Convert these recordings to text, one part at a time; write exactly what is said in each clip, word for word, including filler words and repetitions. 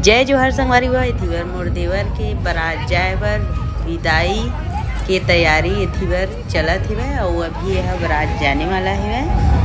जय जोहार संगवारी हो, एती बर मोर देवर के बरात जाए बर विदाई के तैयारी एती बर चलत हेवय, अउ अभी यह बरात जाने वाला हेवय।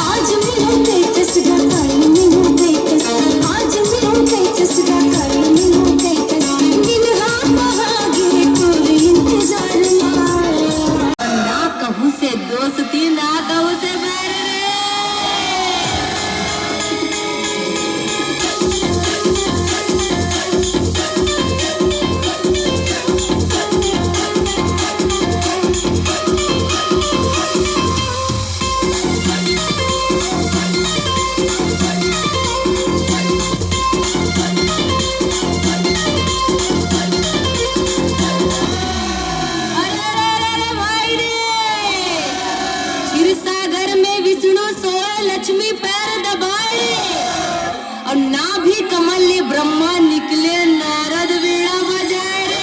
आज मिलो status गा, कल मिलो status। आज मिलो status गा, कल मिलो status। दिन रात महागे तोर इंतजार मा। ना कहूँ से दोस्ती, ना कहूँ से बैर रे। अरे, अरे, अरे, अरे, भाई रे! क्षीरसागर में विष्णु सोए, लक्ष्मी पैर दबाए, और नाभि कमल ले ब्रह्मा निकले, नारद वीणा बजाए रे।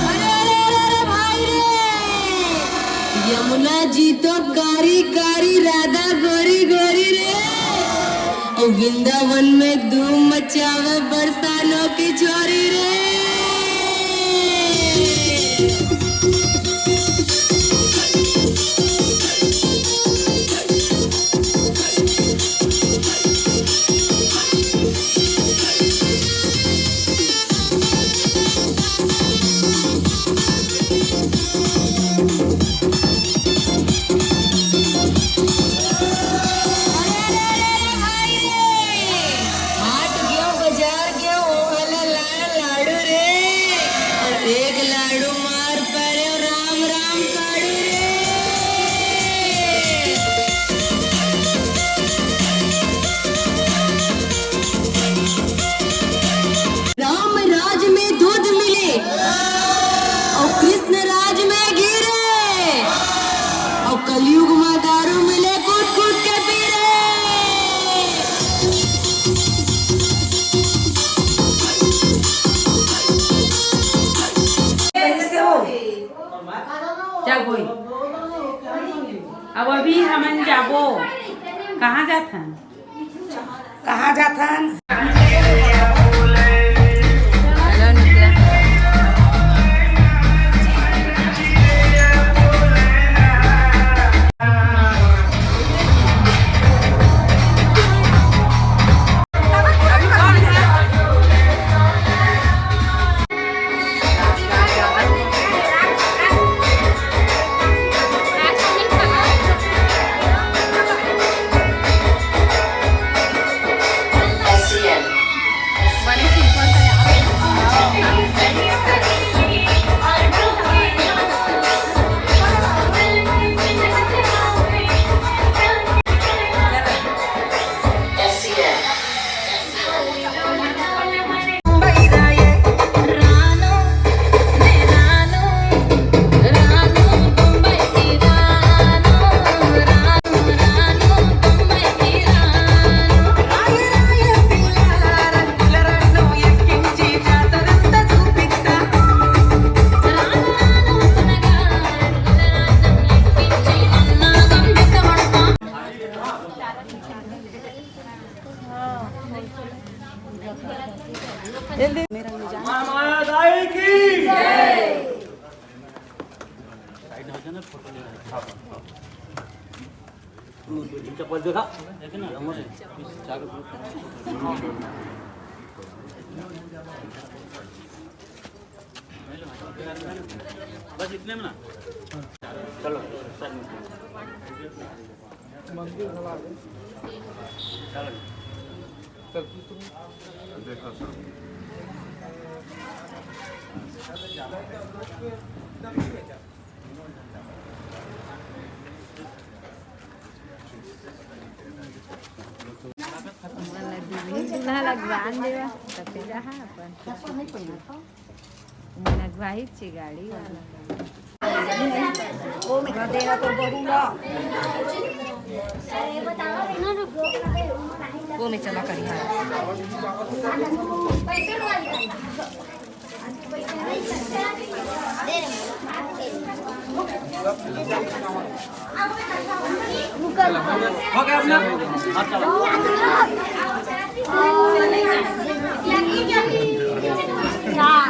अरे, अरे, अरे, अरे, भाई रे! यमुना जी तो कारी कारी, राधा गोरी गोरी रे। ओ वृंदावन में धूम मचावे, बरसानों की छोरी रे। अरे, अरे, अरे, अरे, भाई रे। हाट गयो, बाजार गयो, ओहला लाया लाडू रे। और एक लाडू मार अब अभी हमन जाबो। कहाँ जाथन? कहाँ जाथन? बस इतने में ना। चलो सर। दूल्हा लगवान देवा, तब जहाँ अपन लगवाही छे गाड़ी वाला। वो में चला करिहा। हाँ।